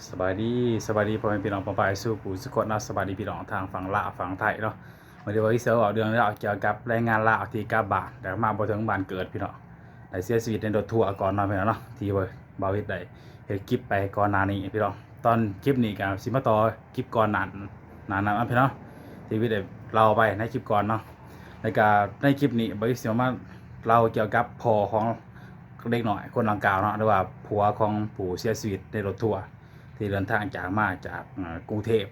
ສະບາຍດີ ສະບາຍດີພໍ່ແມ່ພີ່ນ້ອງປ້ອງປາຍສູ່ຜູ້ສູ່ຄົນເນາະ. ສະບາຍດີພີ່ນ້ອງທາງຝັ່ງລາວຝັ່ງໄທເນາະ. ມື້ນີ້ວ່າຊິເວົ້າເລື່ອງລາວກ່ຽວກັບແຮງງານລາວທີ່ກັບບ້ານ ແຕ່ມາບໍ່ເຖິງບ້ານເກີດພີ່ນ້ອງ ໄດ້ເສຍຊີວິດໃນລົດທົວກ່ອນເນາະພີ່ນ້ອງເນາະ ທີ່ວ່າບ່າວວິດໄດ້ເຮັດຄລິບໄປກ່ອນໜ້ານີ້ພີ່ນ້ອງ. ຕອນຄລິບນີ້ກໍຊິມາຕໍ່ຄລິບກ່ອນໜ້າ ໜ້ານັ້ນເນາະພີ່ນ້ອງ ທີ່ວິດໄດ້ເລົ່າໄປໃນຄລິບກ່ອນເນາະ. ແລ້ວກໍໃນຄລິບນີ້ບ່າວວິດຊິມາເລົ່າກ່ຽວກັບພໍ່ຂອງເດັກນ້ອຍຄົນດັ່ງກ່າວເນາະ ຫຼືວ່າຜົວຂອງຜູ້ເສຍຊີວິດໃນລົດທົວ ທີ່ເດີນທາງຈາກມາຈາກ ເອີ ກຸງເທບ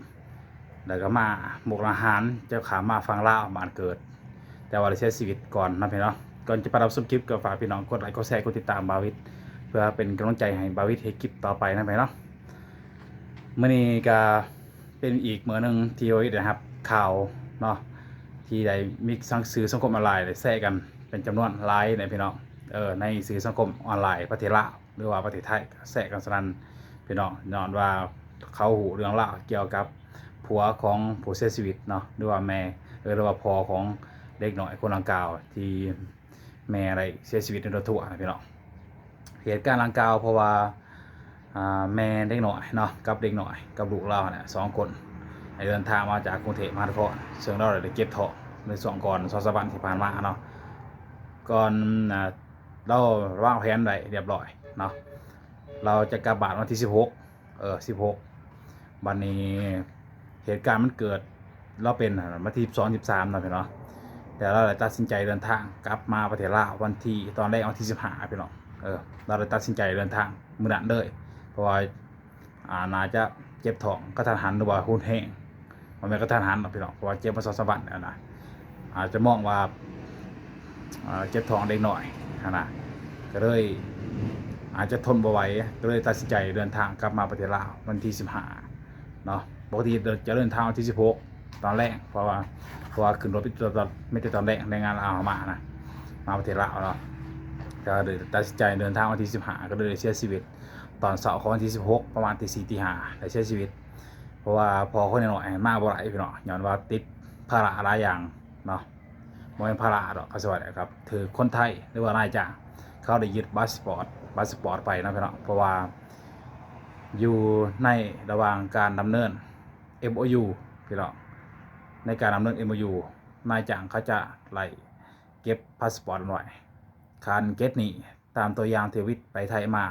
ແລ້ວກໍມາມຸກດາຫານ ຈະຂ້າມມາຝັ່ງລາວບ້ານເກີດ ແຕ່ວ່າໄດ້ເສຍຊີວິດກ່ອນເນາະພີ່ນ້ອງ. ກ່ອນຈະໄປຮັບຊົມຄລິບ ກໍຝາກພີ່ນ້ອງກົດໄລ ກົດແຊ ກົດຕິດຕາມບ່າວວິດ ເພື່ອເປັນກຳລັງໃຈໃຫ້ບ່າວວິດເຮັດຄລິບຕໍ່ໄປນຳພີ່ນ້ອງ. ມື້ນີ້ກໍເປັນອີກມື້ໜຶ່ງທີ່ບ່າວວິດໄດ້ຮັບຂ່າວເນາະ ທີ່ໄດ້ມີສັງ ສື່ສັງຄົມອອນລາຍໄດ້ແຊກັນເປັນຈຳນວນຫຼາຍເນາະພີ່ນ້ອງ. ເອີ ໃນສື່ສັງຄົມອອນລາຍປະເທດລາວ ຫຼືວ່າປະເທດໄທ ແຊກັນສະນັ້ນພີ່ນ້ອງ ຍ້ອນວ່າເຂົາຮູ້ເລື່ອງລາວກ່ຽວກັບຜົວຂອງຜູ້ເສຍຊີວິດເນາະ ຫຼືວ່າແມ່ ເອີ ຫຼືວ່າພໍ່ຂອງເດັກນ້ອຍຄົນດັ່ງກ່າວ ທີ່ແມ່ໄດ້ເສຍຊີວິດໃນລົດທົວນະພີ່ນ້ອງ. ເຫດການດັ່ງກ່າວ ເພາະວ່າ ອ່າ ແມ່ເດັກນ້ອຍເນາະ ກັບເດັກນ້ອຍ ກັບລູກລາວຫັ້ນແຫຼະ ສອງຄົນ ໄດ້ເດີນທາງມາຈາກກຸງເທບມະຫານະຄອນ ເຊິ່ງລາວໄດ້ເຈັບທ້ອງໃນຊ່ວງກ່ອນສອງສາມວັນທີ່ຜ່ານມາເນາະ. ກ່ອນ ອ່າ ລາວວາງແຜນໄວ້ຮຽບຮ້ອຍເນາະ ລາວຈະກັບບ້ານວັນທີສິບຫົກ ເອີ ສິບຫົກ ບັດນີ້ເຫດການມັນເກີດ ລາວເປັນວັນທີສິບສອງ ສິບສາມເນາະພີ່ນ້ອງ ແຕ່ລາວໄດ້ຕັດສິນໃຈເດີນທາງກັບມາປະເທດລາວວັນທີ ຕອນແລງວັນທີສິບຫ້າພີ່ນ້ອງ. ເອີ ລາວໄດ້ຕັດສິນໃຈເດີນທາງມື້ນັ້ນເລີຍ ເພາະວ່າ ອ່າ ໜ້າຈະເຈັບທ້ອງກະທັນຫັນ ຫຼືວ່າຮຸນແຮງ ບໍ່ແມ່ນກະທັນຫັນດອກພີ່ນ້ອງ ເພາະວ່າເຈັບມາສອງສາມວັນແລ້ວນະ ອາດຈະມອງວ່າ ເຈັບທ້ອງເດັກນ້ອຍຫັ້ນນະ ກໍເລີຍອາດຈະທົນບໍ່ໄຫວ ກໍເລີຍຕັດສິນໃຈເດີນທາງກັບມາປະເທດລາວວັນທີສິບຫ້າເນາະ. ປົກກະຕິຈະເດີນທາງວັນທີສິບຫົກຕອນແລງ ເພາະວ່າ ເພາະວ່າຂຶ້ນລົດມີແຕ່ຕອນ ມີແຕ່ຕອນແລງ ແຮງງານລາວເຮົາມານະ ມາປະເທດລາວເນາະ ກໍເລີຍຕັດສິນໃຈເດີນທາງວັນທີສິບຫ້າ ກໍເລີຍໄດ້ເສຍຊີວິດຕອນເຊົ້າຂອງວັນທີສິບຫົກ ປະມານຕີສີ່ຕີຫ້າ ໄດ້ເສຍຊີວິດ. ເພາະວ່າພໍ່ຄົນນ້ອຍມາບໍ່ໄດ້ພີ່ນ້ອງ ຍ້ອນວ່າຕິດພາລະຫຼາຍຢ່າງເນາະ ບໍ່ແມ່ນພາລະດອກ ເຂົາຊິວ່າໄດ້ ຖືກຄົນໄທ ຫຼືວ່ານາຍຈ້າງເຂົາໄດ້ຍຶດພາສປອດ ພາສປອດໄປເນາະພີ່ນ້ອງ. ເພາະວ່າຢູ່ໃນລະຫວ່າງການດຳເນີນ ເອັມໂອຢູ ພີ່ນ້ອງ ໃນການດຳເນີນ ເອັມໂອຢູ ນາຍຈ້າງເຂົາຈະໄລ່ເກັບພາສປອດໄວ້ ຄັນເກັບນີ້ ຕາມຕົວຢ່າງທີ່ວິດໄປໄທມາ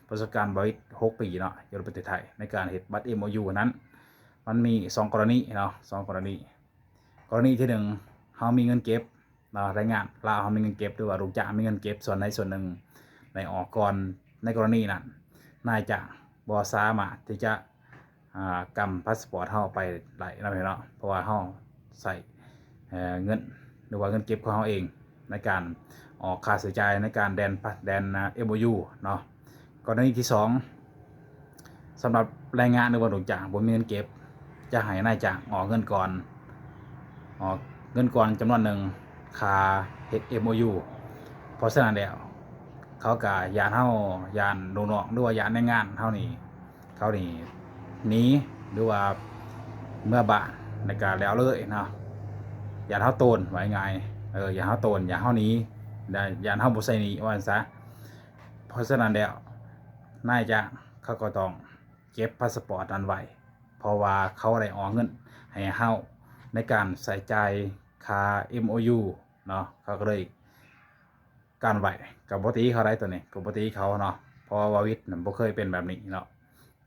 ປະສົບການບ່າວວິດຫົກປີເນາະ ຢູ່ປະເທດໄທ ໃນການເຮັດບັດເອັມໂອຢູນັ້ນ ມັນມີສອງກໍລະນີເນາະ ສອງກໍລະນີ. ກໍລະນີທີໜຶ່ງ ເຮົາມີເງິນເກັບເນາະ ແຮງງານລາວເຮົາມີເງິນເກັບ ຫຼືວ່າລູກຈ້າງມີເງິນເກັບສ່ວນໃດສ່ວນໜຶ່ງໄດ້ອອກກ່ອນ ໃນກໍລະນີນັ້ນ ນາຍຈ້າງບໍ່ສາມາດທີ່ຈະ ອ່າ ກຳພາສປອດເຮົາໄປໄດ້ເນາະ ເພາະວ່າເຮົາໃຊ້ ເອີ ເງິນ ຫຼືວ່າເງິນເກັບຂອງເຮົາເອງ ໃນການອອກຄ່າໃຊ້ຈ່າຍໃນການແດນ ແດນ ເອັມໂອຢູເນາະ. ກໍລະນີທີສອງ ສຳລັບແຮງງານ ຫຼືວ່າລູກຈ້າງບໍ່ມີເງິນເກັບ ຈະໃຫ້ນາຍຈ້າງອອກເງິນກ່ອນ ອອກເງິນກ່ອນຈຳນວນໜຶ່ງ ຄ່າເຮັດເອັມໂອຢູ. ເພາະສະນັ້ນແລ້ວ ເຂົາກະຢ້ານເຮົາ ຢ້ານລູກນ້ອງ ຫຼືວ່າຢ້ານແຮງງານເຮົານີ້ ເຂົານີ້ໜີ ຫຼືວ່າເມືອບ້ານ ແລ້ວກະແລ້ວເລີຍເນາະ ຢ້ານເຮົາໂຕນ ເວົ້າງ່າຍໆ ເອີ ຢ້ານເຮົາໂຕນ ຢ້ານເຮົາໜີ ຢ້ານເຮົາບໍ່ໃຊ້ໜີ ວ່າຊັ້ນຊະ. ເພາະສະນັ້ນແລ້ວ ນາຍຈ້າງເຂົາກໍຕ້ອງເກັບພາສປອດນັ້ນໄວ້ ເພາະວ່າເຂົາໄດ້ອອກເງິນໃຫ້ເຮົາໃນການໃຊ້ຈ່າຍຄ່າເອັມໂອຢູເນາະ ເຂົາກໍເລີຍ ກັນໄວ້ ກໍບໍ່ຕີເຂົາໄດ້ ໂຕນີ້ກໍບໍ່ຕີເຂົາເນາະ ເພາະວ່າບ່າວວິດນັ້ນບໍ່ເຄີຍເປັນແບບນີ້ເນາະ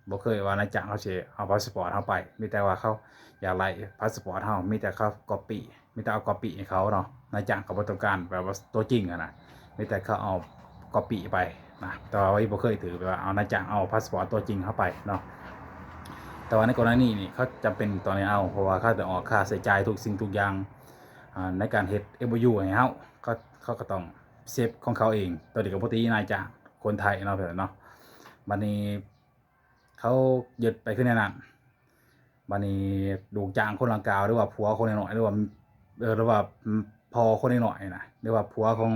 ບໍ່ເຄີຍວ່ານາຍຈ້າງເຂົາຊິເອົາພາສປອດເຮົາໄປ ມີແຕ່ວ່າເຂົາຢາກໄລ່ພາສປອດເຮົາ ມີແຕ່ເຂົາກັອບປີ້ ມີແຕ່ເອົາກັອບປີ້ໃຫ້ເຂົາເນາະ ນາຍຈ້າງກໍບໍ່ຕ້ອງການແບບວ່າຕົວຈິງຫັ້ນນະ ມີແຕ່ເຂົາເອົາກັອບປີ້ໄປນະ ແຕ່ວ່າບໍ່ເຄີຍຖືກແບບວ່າເອົາ ນາຍຈ້າງເອົາພາສປອດຕົວຈິງເຮົາໄປເນາະ. ແຕ່ວ່າໃນກໍລະນີນີ້ ເຂົາຈຳເປັນຕ້ອງໄດ້ເອົາ ເພາະວ່າເຂົາຕ້ອງອອກຄ່າໃຊ້ຈ່າຍທຸກສິ່ງທຸກຢ່າງ ອ່າ ໃນການເຮັດເອັມໂອຢູໃຫ້ເຮົາ ເຂົາ ເຂົາກໍຕ້ອງເຊບຂອງເຂົາເອງ ໂຕນີ້ກໍບໍ່ຕີນາຍຈ້າງຄົນໄທເນາະ ເນາະ. ບັດນີ້ເຂົາຍຶດໄປຄືແນວນັ້ນ ບັດນີ້ລູກຈ້າງຄົນດັ່ງກ່າວ ຫຼືວ່າຜົວຄົນນ້ອຍໆ ຫຼືວ່າ ເອີ ຫຼືວ່າພໍ່ຄົນນ້ອຍໆນະ ຫຼືວ່າຜົວຂອງ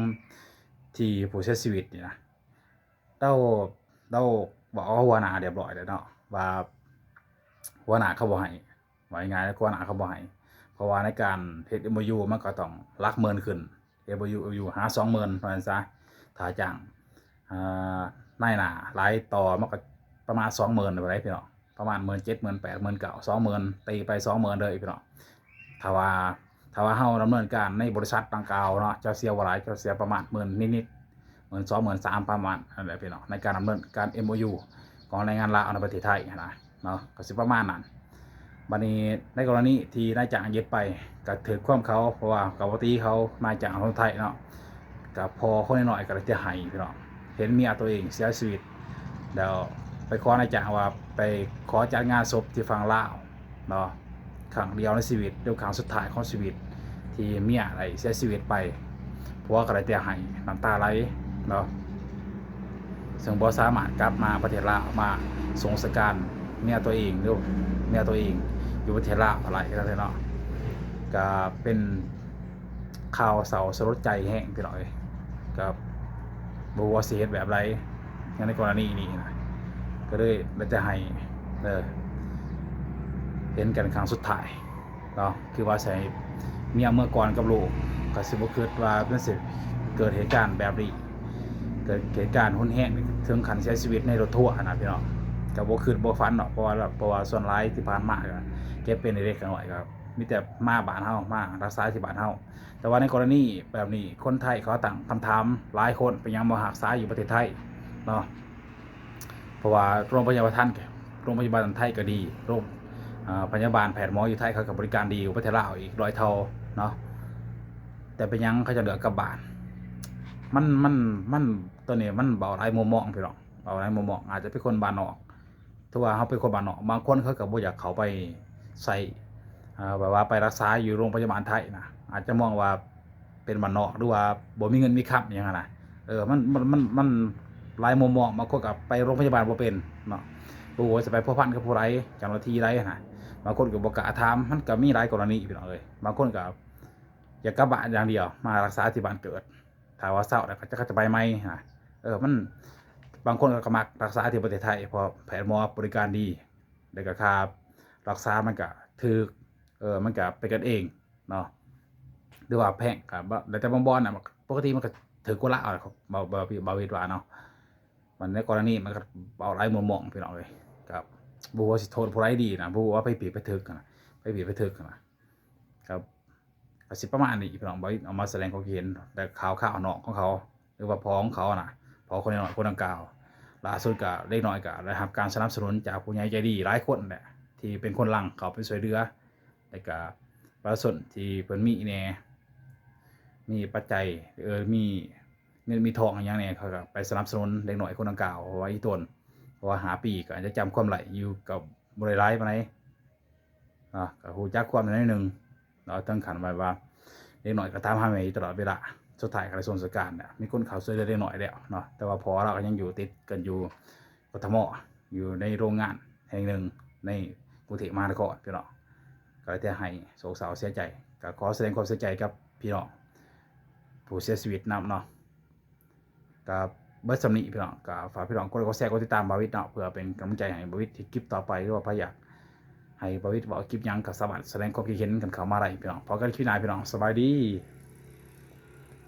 ທີ່ຜູ້ເສຍຊີວິດນີ້ນະ ລາວ ລາວເວົ້າກັບຫົວໜ້າຮຽບຮ້ອຍແລ້ວເນາະ ວ່າຫົວໜ້າເຂົາບໍ່ໃຫ້ ເວົ້າງ່າຍໆ ແລ້ວຫົວໜ້າເຂົາບໍ່ໃຫ້ ເພາະວ່າໃນການເຮັດເອັມໂອຢູມັນກໍຕ້ອງຫຼັກໝື່ນຂຶ້ນ ເອັມໂອຢູຫາສອງໝື່ນ ວ່າຊັ້ນຊະ ຖ້າຈ້າງ ອ່າ ນາຍໜ້າຫຼາຍຕໍ່ມັນກໍປະມານສອງໝື່ນພຸ້ນໃດ໋ພີ່ນ້ອງ ປະມານໝື່ນເຈັດ ໝື່ນແປດ ໝື່ນເກົ້າ ສອງໝື່ນ ຕີໄປສອງໝື່ນເລີຍພີ່ນ້ອງ. ຖ້າວ່າ ຖ້າວ່າເຮົາດຳເນີນການໃນບໍລິສັດດັ່ງກ່າວເນາະ ເຈົ້າເສຍບໍ່ຫຼາຍ ເຈົ້າເສຍປະມານໝື່ນນິດໆ ໝື່ນສອງ ໝື່ນສາມ ປະມານນັ້ນແຫຼະພີ່ນ້ອງ ໃນການດຳເນີນການ MOU ຂອງແຮງງານລາວໃນປະເທດໄທຫັ້ນນະເນາະ ກໍຊິປະມານນັ້ນ. ບັດນີ້ໃນກໍລະນີທີ່ນາຍຈ້າງຍຶດໄປ ກໍຖືກຄວາມເຂົາ ເພາະວ່າກໍບໍ່ຕີເຂົາ ນາຍຈ້າງຄົນໄທເນາະ ກໍພໍ່ຄົນນ້ອຍໆກໍໄດ້ແຕ່ໄຫ້ພີ່ນ້ອງ ເຫັນເມຍຕົວເອງເສຍຊີວິດ ແລ້ວໄປຂໍນາຍຈ້າງວ່າໄປຂໍຈັດງານສົບທີ່ຝັ່ງລາວເນາະ ຄັ້ງດຽວໃນຊີວິດ ຫຼືຄັ້ງສຸດທ້າຍຂອງຊີວິດ ທີ່ເມຍໄດ້ເສຍຊີວິດໄປ ຜົວກໍໄດ້ແຕ່ໄຫ້ ນ້ຳຕາໄຫຼເນາະ ເຊິ່ງບໍ່ສາມາດກັບມາປະເທດລາວ ມາສົ່ງສະການເມຍຕົວເອງ ຫຼືເມຍຕົວເອງຢູ່ປະເທດລາວໄດ້ເນາະ. ກະເປັນຂ່າວເສົ້າສະຫຼົດໃຈແຮງພີ່ນ້ອງເອີຍ ກະບໍ່ຮູ້ວ່າຊິເຮັດແບບໃດ ໃນກໍລະນີນີ້ນະ ກໍເລີຍໄດ້ແຕ່ໄຫ້ ເອີ ເຫັນກັນຄັ້ງສຸດທ້າຍ ເນາະ ຄືວ່າໃສ່ເມຍເມືອກ່ອນກັບລູກ ກໍຊິບໍ່ຄິດວ່າມັນຊິເກີດເຫດການແບບນີ້ ເກີດເຫດການຮຸນແຮງເຖິງຂັ້ນເສຍຊີວິດໃນລົດທົວຫັ້ນນະພີ່ນ້ອງ. ກໍບໍ່ຄິດບໍ່ຝັນດອກ ເພາະວ່າ ເພາະວ່າສ່ວນຫຼາຍທີ່ຜ່ານມາກໍເກັບເປັນເລັກໆນ້ອຍໆ ກໍມີແຕ່ມາບ້ານເຮົາ ມາຮັກສາທີ່ບ້ານເຮົາ. ແຕ່ວ່າໃນກໍລະນີແບບນີ້ ຄົນໄທເຂົາຕັ້ງຄຳຖາມຫຼາຍຄົນ ເປັນຫຍັງບໍ່ຮັກສາຢູ່ປະເທດໄທເນາະ ເພາະວ່າໂຮງພະຍາບານ ໂຮງພະຍາບານໄທກໍດີ ໂຮງ ອາ ພະຍາບານແພດໝໍຢູ່ໄທເຂົາກໍບໍລິການດີກວ່າປະເທດລາວອີກຮ້ອຍເທົ່າເນາະ ແຕ່ເປັນຫຍັງເຂົາຈະເລືອກກັບບ້ານ? ມັນ ມັນ ມັນ ຕົວນີ້ມັນເວົ້າຫຼາຍມຸມມອງພີ່ນ້ອງ ເວົ້າຫຼາຍມຸມມອງ ອາດຈະເປັນຄົນບ້ານນອກ ຖືວ່າເຮົາເປັນຄົນບ້ານນອກ ບາງຄົນເຂົາກໍບໍ່ຢາກເຂົ້າໄປໃຊ້ ອາ ແບບວ່າໄປຮັກສາຢູ່ໂຮງພະຍາບານໄທນະ ອາດຈະມອງວ່າ ເປັນບ້ານນອກ ຫຼືວ່າບໍ່ມີເງິນມີຄຳຫຍັງຫັ້ນນະ ເອີ ມັນ ມັນ ມັນ ມັນຫຼາຍມຸມມອງ ບາງຄົນກໍໄປໂຮງພະຍາບານບໍ່ເປັນເນາະ ບໍ່ຮູ້ວ່າຈະໄປພົວພັນກັບຜູ້ໃດ ເຈົ້າໜ້າທີ່ໃດຫັ້ນນະ ບາງຄົນກໍບໍ່ກ້າຖາມ ມັນກໍມີຫຼາຍກໍລະນີພີ່ນ້ອງເອີຍ ບາງຄົນກໍຢາກກັບບ້ານຢ່າງດຽວ ມາຮັກສາທີ່ບ້ານເກີດ ຖ້າວ່າເຊົາແລ້ວກໍຈະ ກໍຈະໄປໃໝ່ຫັ້ນນະ ເອີ ມັນ ບາງຄົນກໍມັກຮັກສາທີ່ປະເທດໄທ ເພາະແພດໝໍບໍລິການດີ ແລ້ວກໍຄ່າຮັກສາມັນກໍຖືກ ເອີ ມັນກໍເປັນກັນເອງ ເນາະ ຫຼືວ່າແພງກໍແລ້ວແຕ່ບາງບ່ອນນະ ປົກກະຕິມັນກໍຖືກກວ່າລາວ ເວົ້າ ເວົ້າ ເວົ້າຜິດວ່າເນາະ ມັນໃນກໍລະນີມັນກໍເວົ້າຫຼາຍມຸມມອງພີ່ນ້ອງເອີຍ ກໍບໍ່ຮູ້ວ່າຊິໂທດຜູ້ໃດດີນະ ບໍ່ຮູ້ວ່າໃຜຜິດໃຜຖືກນະ ໃຜຜິດໃຜຖືກນະ ກໍ ກໍຊິປະມານນີ້ພີ່ນ້ອງ ບ່າວອິດເອົາມາສະແດງຄວາມຄິດເຫັນ ແຕ່ຂ່າວຄາວນອກຂອງເຂົາ ຫຼືວ່າພໍ່ຂອງເຂົານະ ພໍ່ຄົນນ້ອຍຄົນດັ່ງກ່າວ ລ່າສຸດກໍເດັກນ້ອຍກໍໄດ້ຮັບການສະໜັບສະໜູນຈາກຜູ້ໃຫຍ່ໃຈດີຫຼາຍຄົນແຫຼະ ທີ່ເປັນຄົນຫຼັງເຂົ້າໄປຊ່ວຍເຫຼືອ ແລ້ວກະປະຊາຊົນທີ່ເພິ່ນມີແດ່ ມີປັດໄຈ ເອີ ມີເງິນມີທອງອີ່ຫຍັງແດ່ ເຂົາກະໄປສະໜັບສະໜູນເດັກນ້ອຍຄົນດັ່ງກ່າວ ເພາະວ່າອີ່ຕົນ ເພາະວ່າຫ້າປີກະອາດຈະຈຳຄວາມໄດ້ຢູ່ ກະບໍ່ໄດ້ຫຼາຍປານໃດເນາະ ກະຮູ້ຈັກຄວາມໜ້ອຍໜຶ່ງເນາະ ເຖິງຂັ້ນວ່າ ວ່າເດັກນ້ອຍກະຖາມຫາແມ່ຢູ່ຕະຫຼອດເວລາ ສຸດທ້າຍກະໄດ້ສົ່ງສະການແຫຼະ ມີຄົນເຂົ້າຊ່ວຍເຫຼືອເດັກນ້ອຍແລ້ວເນາະ ແຕ່ວ່າພໍ່ລາວກະຍັງຢູ່ຕິດກັນຢູ່ ກທມ ຢູ່ໃນໂຮງງານແຫ່ງໜຶ່ງໃນກຸງເທບມະຫານະຄອນ ພີ່ນ້ອງ ກໍໄດ້ແຕ່ໄຫ້ໂສກເສົ້າເສຍໃຈ ກໍຂໍສະແດງຄວາມເສຍໃຈກັບພີ່ນ້ອງຜູ້ເສຍຊີວິດນຳເນາະ ກໍເບິດສ່ຳນີ້ພີ່ນ້ອງ ກໍຝາກພີ່ນ້ອງກົດໄລ ກົດແຊ ກົດຕິດຕາມບ່າວອິດເນາະ ເພື່ອເປັນກຳລັງໃຈໃຫ້ບ່າວອິດເຮັດຄລິບຕໍ່ໄປ ຫຼືວ່າໃຜຢາກໃຫ້ບ່າວອິດເວົ້າຄລິບຫຍັງ ກໍສາມາດສະແດງຄວາມຄິດເຫັນກັນເຂົ້າມາໄດ້ພີ່ນ້ອງ ພໍ້ກັນຄລິບໜ້າພີ່ນ້ອງ ສະບາຍດີ.